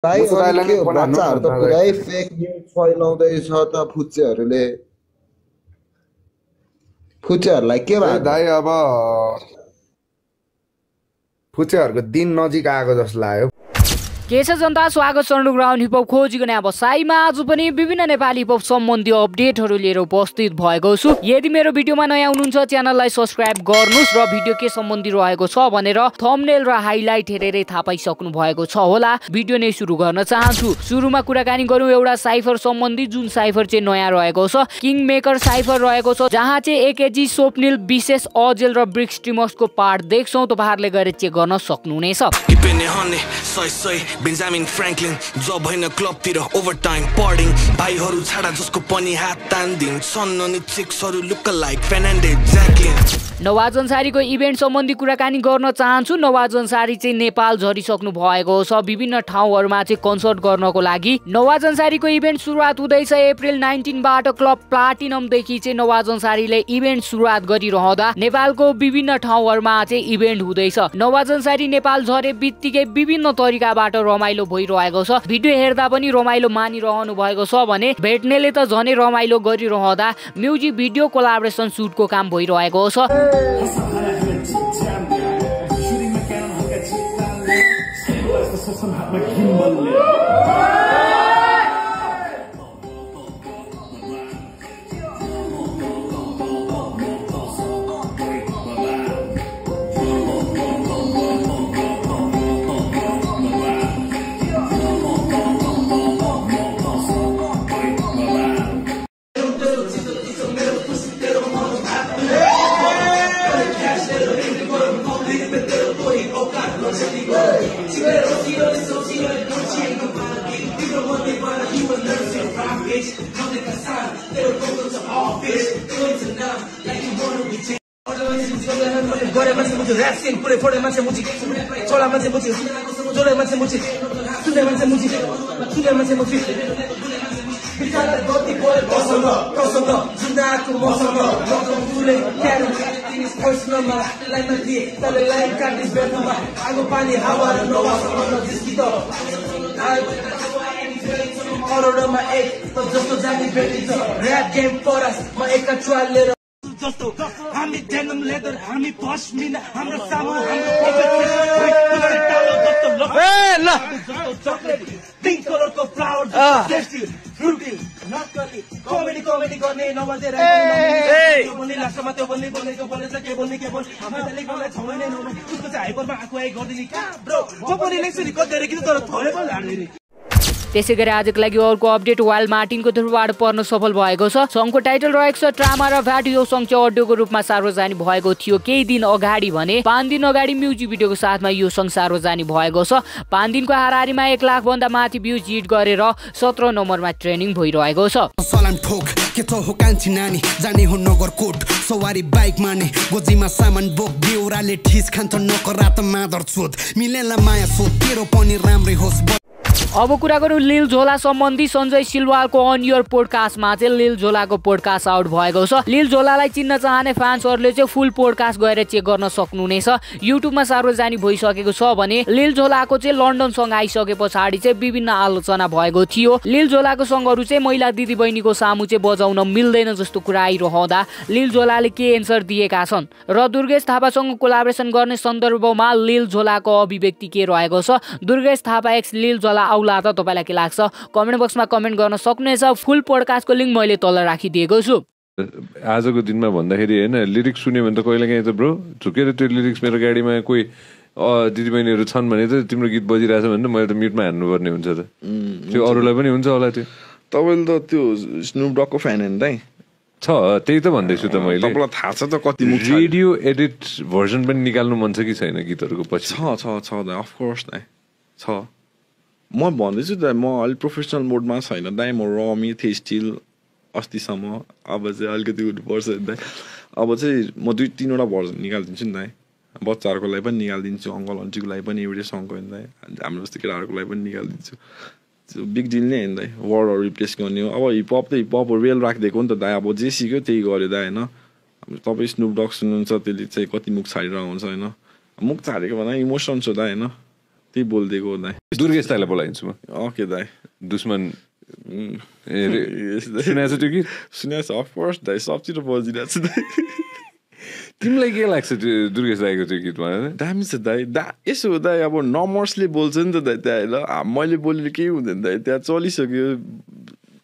भाइ मुसु अनि दाइलाई के नै हो फोन हान्नु बच्चाहरू त न पुरै फेक न्युज फैलाउँदैछ त फुच्चेहरूलाई के ए भएको? दाइ अब फुच्चेहरूको दिन नजिक आएको जस्तो लाग्यो। के छ जनता, स्वागत छ अन्डरग्राउन्ड हिपहप खोजीको नयाँ बसाइमा। आज पनि विभिन्न नेपाली हिपहप सम्बन्धी अपडेटहरू लिएर उपस्थित भएको छु। यदि मेरो भिडियोमा नयाँ हुनुहुन्छ च्यानललाई सब्स्क्राइब गर्नुहोस् र भिडियो के सम्बन्धी रहेको छ भनेर थम्बनेल र हाइलाइट हेरेरै थाहा पाइसक्नु भएको छ होला। भिडियो नै सुरु गर्न चाहन्छु। सुरुमा कुराकानी गरौँ एउटा साइफर सम्बन्धी, जुन साइफर चाहिँ नयाँ रहेको छ। किङ मेकर साइफर रहेको छ, जहाँ चाहिँ एकेजी, स्वप्निल, विशेष, अजेल र ब्रिक्स टिमर्सको पार्ट देख्छौँ। तपाईहरुले गएर चेक गर्न सक्नुहुनेछ। बेन्जामिन फ्र्याङ्कलिन जब होइन क्लबतिर ओभरटाइम पर्डिङ भाइहरू छाडा जसको पनि हात तान्दिन सन्ननी चिक्सहरू look like फेर्नान्डेज Jacqueline. Nawaz अन्सारीको event सम्बन्धी कुराकानी गर्न चाहन्छु। नवाज अन्सारी चाहिँ नेपाल झरिसक्नु भएको छ। विभिन्न ठाउँहरूमा चाहिँ कन्सर्ट गर्नको लागि नवाज अन्सारीको इभेन्ट सुरुवात हुँदैछ। अप्रिल 19 बाट क्लब प्लाटिनमदेखि चाहिँ नवाज अन्सारीले इभेन्ट सुरुवात गरिरहँदा नेपालको विभिन्न ठाउँहरूमा चाहिँ इभेन्ट हुँदैछ। नवाज अन्सारी नेपाल झरे बित्तिकै विभिन्न तरिकाबाट रमाइलो भइरहेको छ। भिडियो हेर्दा पनि रमाइलो मानिरहनु भएको छ भने भेट्नेले त झनै रमाइलो गरिरहँदा म्युजिक भिडियो कोलाबोरेसन सुटको काम भइरहेको छ। हामी डेनिम लेदर, हामी पश्मिना, हाम्रो सामान, चकलेट, पिङ्क कलरको फ्लावर, टेस्टी, फ्रुटी, नटकली, कमेडी गर्ने नमर्दै त्यो बोल्ने लास्टमा त्यो बोल्ने बोलेको बोलेछ के बोल्ने हामीले मलाई 6 महिना नहुने उसको चाहिँ हाइपरमा आएको गरिदिने कहाँ ब्रो म पनि लेख्छु नि कति कि तर थोरै पनि हाल्ने। त्यसै गरी आजको लागि अर्को अपडेट वाइल्ड मार्टिनको तर्फबाट पर्न सफल भएको छ। सङको टाइटल रहेको छ ट्रामा र भ्याट। यो सङ चाहिँ अडियोको रूपमा सार्वजनिक भएको थियो केही दिन अगाडि भने 5 दिन अगाडि म्युजिक भिडियोको साथमा यो सङ सार्वजनिक भएको छ। 5 दिनको हाराहारीमा 1 लाख भन्दा माथि भ्युज हिट गरेर 17 नम्बरमा ट्रेनिङ भइरहेको छ। सलाम ठोक के त हो कान्छी नानी जाने हो नगरकोट सवारी बाइक माने गोजीमा सामान बोक बेउराले ठिस खान्छ नकरात मादर चोद मिलेला माया सोध तेरो पनि राम्रै होस्। अब कुरा गरौँ लिल झोला सम्बन्धी। सञ्जय सिलवालको अन योर पोडकास्टमा चाहिँ लिल झोलाको पोडकास्ट आउट भएको छ। लिल झोलालाई चिन्न चाहने फ्यान्सहरूले चाहिँ फुल पोडकास्ट गएर चेक गर्न सक्नुहुनेछ। युट्युबमा सार्वजनिक भइसकेको छ भने लिल झोलाको चाहिँ लन्डनसँग आइसके पछाडि चाहिँ विभिन्न आलोचना भएको थियो। लिल झोलाको सङ्गहरू चाहिँ महिला दिदीबहिनीको सामु चाहिँ बजाउन मिल्दैन जस्तो कुरा आइरहँदा लिल झोलाले के एन्सर दिएका छन् र दुर्गेश थापासँग कोलाबोरेसन गर्ने सन्दर्भमा लिल झोलाको अभिव्यक्ति के रहेको छ। दुर्गेश थापा एक्स लिल झोला आउला त तपाईलाई के लाग्छ कमेन्ट बक्समा कमेन्ट गर्न सक्नुहुनेछ। फुल पोडकास्टको लिंक मैले तल राखिदिएको छु। आजको दिनमा भन्दाखेरि हैन लिरिक्स सुन्यो भने त कहिलेकाहीँ त ब्रो झुकेर त्यो लिरिक्स मेरो गाडीमा कोही दिदीबहिनीहरू छन् भने त तिम्रो गीत बजिरहेछ भने त मैले त म्युटमा हान्नुपर्ने हुन्छ त। त्यो अरूलाई पनि हुन्छ होला। त्यो तपाईले त त्यो स्नुप डगको फ्यान हैन दाइ छ त्यही त भन्दैछु त मैले। तपाईलाई थाहा छ त कति मुख छ। रेडियो एडिट भर्जन पनि निकाल्नु मन छ कि छैन गीतहरुको पछि? छ दाइ अफ कोर्स दाइ छ। म भन्दैछु दाइ म अलि प्रोफेसनल मोडमा छैन दाइ। म रमी थिएँ स्टिल अस्तिसम्म। अब चाहिँ अलिकति हुनुपर्छ दाइ। अब चाहिँ म 2-3 वटा भर्जन निकालिदिन्छु नि दाइ। बच्चाहरूको लागि पनि निकालिदिन्छु, अङ्कल आन्टीको लागि पनि एउटै सङको होइन दाइ। हाम्रो जस्तो केटाहरूको लागि पनि निकालिदिन्छु। बिग डिल नै होइन दाइ। वर्डहरू रिप्लेस गर्ने हो। अब हिपहप त हिपहप रियल राखिदिएको हो नि त दाइ। अब जे सिक्यो त्यही गर्यो दाइ होइन। तपाईँ स्नुप डग सुन्नुहुन्छ त्यसले चाहिँ कति मुख छाडिरहेको हुन्छ होइन। मुख छाडेको भन्दा इमोसन छ दाइ होइन। त्यही बोलिदिएको दाइ दुर्गेश दाइलाई बोलाइदिन्छु म ओके दाइ दुश्मन सुनेको त्यो गीत सुनेको छ अफकोर्स दाइ सबतिर बजिरहेको छ दाइ तिमीलाई के लाग्छ त्यो दुर्गेश दाइको त्यो गीतमा दामी छ दाइ यसो हो दाइ अब नमर्सले बोल्छ नि त दाइ त्यहाँ होइन मैले बोलेर केही हुँदैन दाइ त्यहाँ चलिसक्यो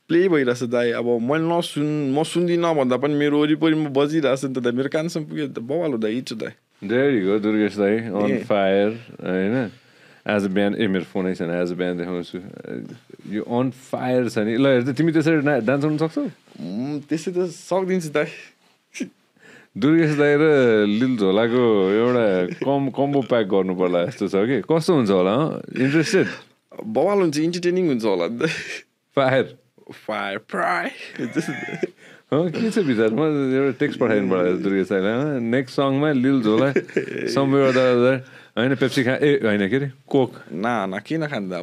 प्ले भइरहेछ दाइ अब मैले म सुन्दिनँ भन्दा पनि मेरो वरिपरिमा बजिरहेछ नि त दाइ मेरो कानसम्म पुग्यो त बवाल हो दाइ इट्स दाइ देयर यु गो दुर्गेश दाइ अन फायर होइन एज अ ब्यान्ड मेरो फोनै छैन एज अ ब्यान्ड देखाउँछु यो अन फायर छ नि ल हेर्दा तिमी त्यसरी डान्स गर्नु सक्छौ त्यसै त सक्दिन्छु दाइ दुर्गेश दाइ र लिल झोलाको एउटा कम्बो प्याक गर्नु पर्ला जस्तो छ कि कस्तो हुन्छ होला इन्ट्रेस्टेड बवाल हुन्छ इन्टरटेनिङ हुन्छ होला दाइ फायर फ्राई के छ विचारमा एउटा टेक्स्ट पठाइदिनु पर्यो दुर्गेश दाइलाई नेक्स्ट सङमा लिल झोला समय होइन पेप्सी होइन के अरे कोक न किन खाँदा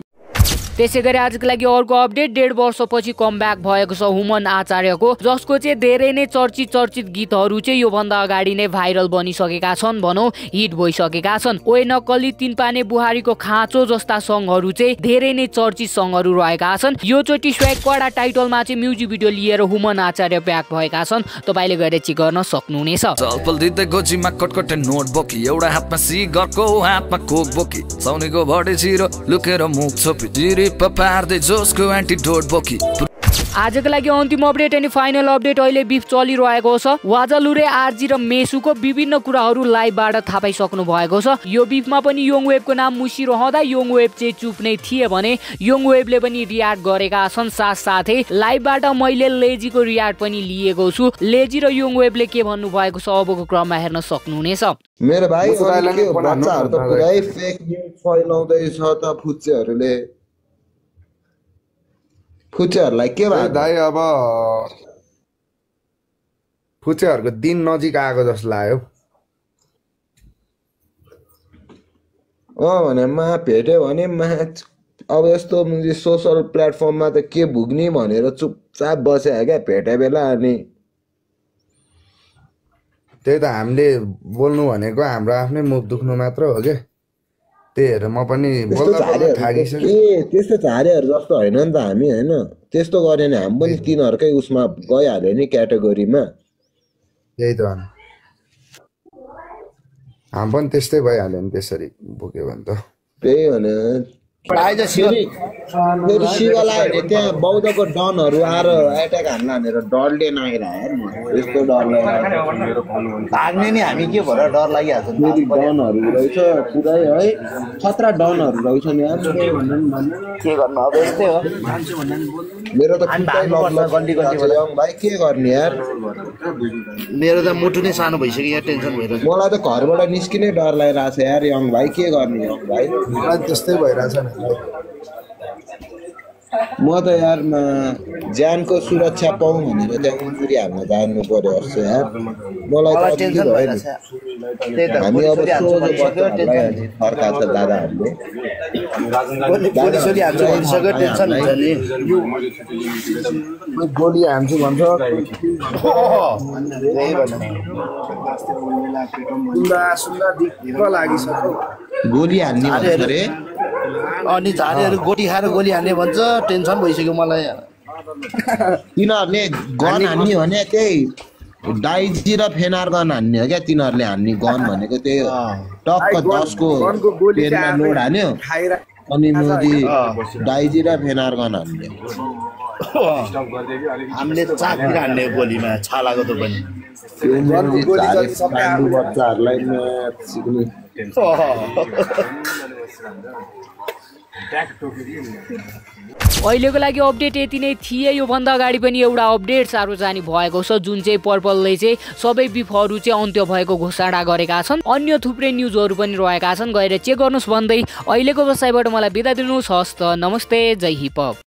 त्यसै गरी आजको लागि अर्को अपडेट 1.5 वर्षपछि कमब्याक भएको छ हुमन आचार्यको जसको चाहिँ धेरै नै चर्चित गीतहरू चाहिँ योभन्दा अगाडि नै भाइरल बनिसकेका छन् भनौँ हिट भइसकेका छन् ओए नक्कली तीन पाने बुहारीको खाँचो जस्ता सङहरू चाहिँ धेरै नै चर्चित सङहरू रहेका छन् यो चोटि स्वैग कडा टाइटलमा चाहिँ म्युजिक भिडियो लिएर हुमन आचार्य ब्याक भएका छन् तपाईले गएर चेक गर्न सक्नुहुनेछ चलपल दिँदै गोजीमा कटकटे नोट बोकी एउटा हातमा सिगरको हातमा कोक बोकी साउनीको भडे छिरो लुकेर मुख छोपी पार्दै जोसको एन्टिडोट बोकी आजको लागि अन्तिम अपडेट अनि फाइनल अपडेट अहिले बिफ चलिरहेको छ वाजालुरे आरजी र मेसुको विभिन्न कुराहरू लाइभबाट थाहा पाइसक्नु भएको छ यो बिफमा पनि योङ वेभको नाम मुसिरहँदा योङ वेभ चाहिँ चुप नै थिए भने योङ वेभले पनि रियाक्ट गरेका छन् साथसाथै लाइभबाट मैले लेजीको रियाक्ट पनि लिएको छु लेजी र योङ वेभले के भन्नु भएको छ अबको क्रममा हेर्न सक्नुहुनेछ मेरो भाइ बच्चाहरू त पुरै फेक न्युज फैलाउँदैछ त फुच्चेहरूले फुच्चेहरूलाई के भयो दाइ अब फुच्चेहरूको दिन नजिक आएको जस्तो लाग्यो भने मा भेट्यो भने मा अब यस्तो सोसल प्लेटफर्ममा त के भुग्ने भनेर चुपचाप बस्यो क्या भेटे बेला अनि त्यही त हामीले बोल्नु भनेको हाम्रो आफ्नै मुख दुख्नु मात्र हो क्या त्यही हेरेर म पनि त्यस्तो झारेहरू जस्तो होइन नि त हामी होइन त्यस्तो गऱ्यो भने हामी पनि तिनीहरूकै उसमा गइहाल्यो नि क्याटेगोरीमा त्यही त हामी पनि त्यस्तै भइहाल्यो नि त्यसरी बोक्यो भने त त्यही भने फेरि शिवलाई भने त्यहाँ बौद्धको डनहरू आएर एट्याक हान्ला भनेर डरले नआइरह्यो यस्तो डर भाग्ने नि हामी के भएर डर लागिहाल्छ फेरि डनहरू रहेछ पुरै है खतरा डनहरू रहेछ नि के गर्नु अब यस्तै हो मेरो त भाइ के गर्ने यार मेरो त मुटु नै सानो भइसक्यो यार टेन्सन भएर मलाई त घरबाट निस्किनै डर लागिरहेछ यार यङ भाइ के गर्ने यङ भाइ मलाई त्यस्तै भइरहेछ म त यार ज्यानको सुरक्षा पाऊँ भनेर त्यहाँ उजुरी हाल्न जानु पर्यो जस्तो यार मलाई टेन्सन भइरहेछ हामी अब फर्का छ दादाहरूले गोली हान्छु भन्छ गोली हान्ने भन्छ रे अनि झारेहरू गोटी खाएर गोली हान्ने भन्छ टेन्सन भइसक्यो मलाई तिनीहरूले गन हान्ने भने त्यही डाइजी र फेनार गन हान्ने हो क्या तिनीहरूले हान्ने गन भनेको त्यही टक्क 10 को पेनमा लोड हान्यो अनि मोदी डाइजी र फेनार गन हान्ने हामीले चाकतिर हान्ने गोलीमा छालाको त पनि बच्चाहरूलाई सिक्ने अहिलेको लागि अपडेट यति नै थिए योभन्दा अगाडि पनि एउटा अपडेट सार्वजनिक भएको छ जुन चाहिँ पर्पलले चाहिँ सबै बिफहरू चाहिँ अन्त्य भएको घोषणा गरेका छन् अन्य थुप्रै न्युजहरू पनि रहेका छन् गएर चेक गर्नुहोस् भन्दै अहिलेको बसाइबाट मलाई बिदा दिनुहोस् हस्त नमस्ते जय हिप हप